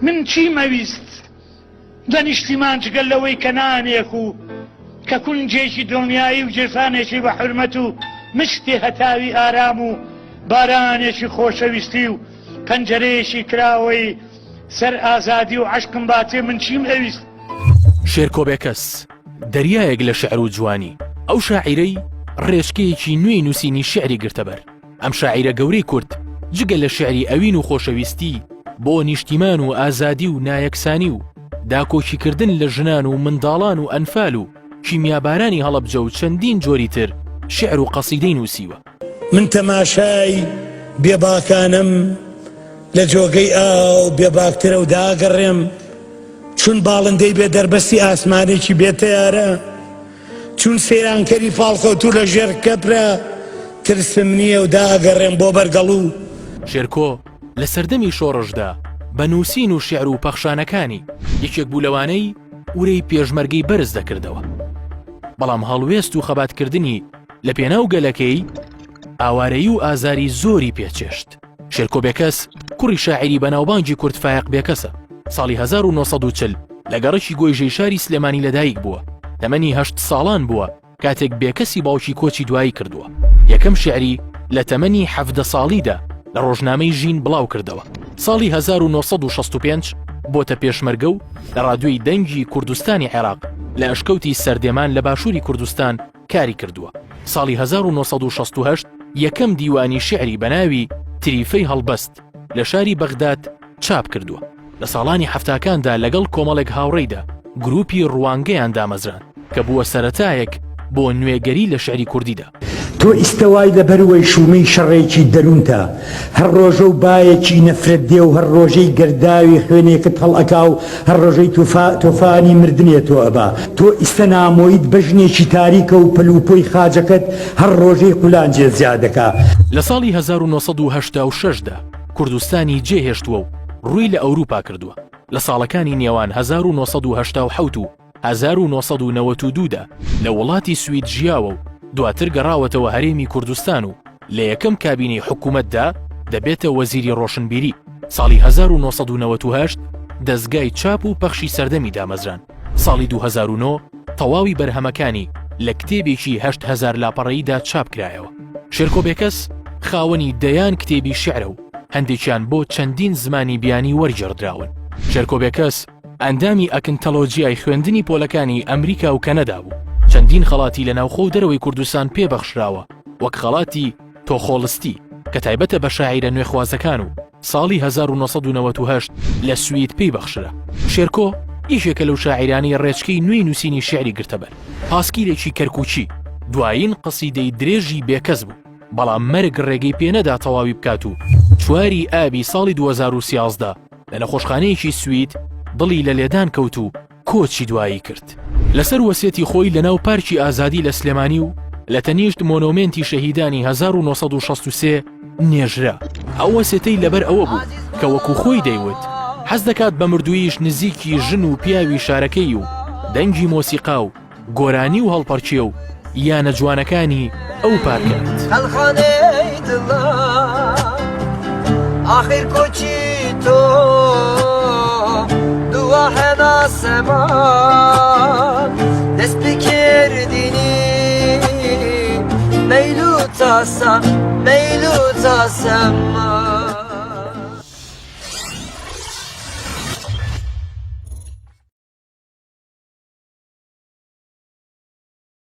من چیم ئەویست لە نیشتیمان جگە لەوەی کە نانێک و کە کونجێکی دڵنیایی و گیرفانێکی بە حورمەت و مشتی هەتاوی ئارام و بارانێکی خۆشەویستی و پەنجەرەیەکی کراوەی سەر ئازادی و عەشقم باتێ من چیم ئەویست؟ شێرکۆ بێکەس، دەریایەک لە شیعر و جوانی، ئەو شاعیرەی ڕێچکەیەکی نوێی نووسینی شیعری گرتەبەر. ئەم شاعیرە گەورەی کورد جگە لە شیعری ئەوین و خۆشەویستی بۆ نیشتیمان و ئازادی و نایەکسانی و داکۆکیکردن لە ژنان و منداڵان و ئەنفال و کیمیابارانی هەڵەبجە و چەندین جۆری تر شیعر و قەسیدەی نووسیوە. من تەماشای بێباکانم لە جۆگەی ئاو بێباکترە و داگەڕێم چون باڵندەی بێ دەربەستی ئاسمانێکی بێ تەیارە. چون سەیرانکەری پاڵکەوتوو لە ژێر کەپرە ترسم نییە و داگەڕێم بۆ بەرگەڵوو. شێرکۆ لە سەردەمی شۆڕشدا بە نووسین و شیعر و پەخشانەکانی یەکێک بوو لەوانەی ورەی پێشمەرگەی بەرز دەکردەوە. بەڵام هەڵوێست و خەباتکردنی لە پێناو گەلەکەی ئاوارەیی و ئازاری زۆری پێچێشت. شێرکۆ بێکەس کوڕی شاعیری بەناوبانگی کورد فایەق بێکەسە، ساڵی 1940 لە گەڕەکی گۆیژەی شاری سلێمانی لەدایک بووە، تەمەنی هەشت ساڵان بووە کاتێک بێکەسی باوکی کۆچی دوایی کردووە، یەکەم شیعری لە تەمەنی 17 ساڵیدا لە ڕۆژنامەی ژین بڵاو کردەوە، ساڵی 1965 بۆتە پێشمەرگە و لە ڕادیۆی دەنگی کوردستانی عێراق لە ئەشکەوتی سەردێمان لە باشووری کوردستان کاری کردووە. ساڵی 1968 یەکەم دیوانی شیعری بە ناوی تریفەی هەڵبەست لە شاری بەغداد چاپ کردووە. لە ساڵانی حەفتاکاندا لەگەڵ کۆمەڵێک هاوڕێیدا گرووپی ڕوانگەیان دامەزراند کە بووە سەرەتایەک بۆ نوێگەری لە شیعری کوردیدا. تۆ ئیستە وای لەبەر وەیشوومەی شەڕێکی دەروونتە، هەر ڕۆژە و بایەکی نەفرەت دێ و هەر ڕۆژەی گەرداوی خوێنێکت هەڵئەکا و هەر ڕۆژەی تۆفانی مردنێ تۆ ئەبا. تۆ ئیستە نامۆیت بەژنێکی تاریکە و پەل و پۆی خاجەکەت هەر ڕۆژەی قولانجێ زیا دەکا. لە ساڵی 1986 دا کوردستانی جێهێشتووە و ڕووی لە ئەوروپا کردووە. لە ساڵەکانی نێوان 1987 و 1992 دا لە وڵاتی سوید ژیاوە و دواتر گەڕاوەتەوە هەرێمی کوردستان و لە یەکەم کابینەی حکوومەتدا دەبێتە وەزیری ڕۆشنبیری. ساڵی 1998 دەزگای چاپ و پەخشی سەردەمی دامەزراند. ساڵی 2009 تەواوی بەرهەمەکانی لە کتێبێکی 8000 لاپەڕەییدا چاپ کرایەوە. شێرکۆ بێکەس خاوەنی دەیان کتێبی شیعرە و هەندێکیان بۆ چەندین زمانی بیانی وەرگێڕدراون. شێرکۆ بێکەس ئەندامی ئەکنتەلۆجیای خوێندنی پۆلەکانی ئەمریکا و کەنەدا بوو. چەندین خەڵاتی لە ناوخۆ و دەرەوەی کوردستان پێ بەخشراوە، وەک خەڵاتی تۆخۆڵستی کە تایبەتە بە شاعیرە نوێخوازەکان و ساڵی 1998 لە سوید پێی بەخشرا. شێرکۆ یەکێکە لەو شاعیرانەی ڕێچکەی نوێی نووسینی شیعری گرتەبەر. پاسکیلێکی کەرکووکی دوایین قەسیدەی درێژی بێکەس بوو، بەڵام مەرگ ڕێگەی پێ نەدا تەواوی بکات و چواری ئابی ساڵی 2013 لە نەخۆشخانەیەکی سوید دڵی لە لێدان کەوت و کۆچی دوایی کرد. لەسەر وەسێتی خۆی لەناو پارکی ئازادی لە سلێمانی و لە تەنیشت مۆنۆمێنتی شەهیدانی 1963 نێژرا. ئەو وەسێتەی لەبەر ئەوە بوو کە وەکو خۆی دەیوت حەز دەکات بە مردووییش نزیکی ژن و پیاوی شارەکەی و دەنگی مۆسیقا و گۆرانی و هەڵپەڕکێ و یانە جوانەکانی ئەو پارکە بێت. خەلخانەی دڵە ئاخر کۆچی تۆ دوا هەناسەما دەست پێکردنی مەیل و تاسە مەیل و تاسەما.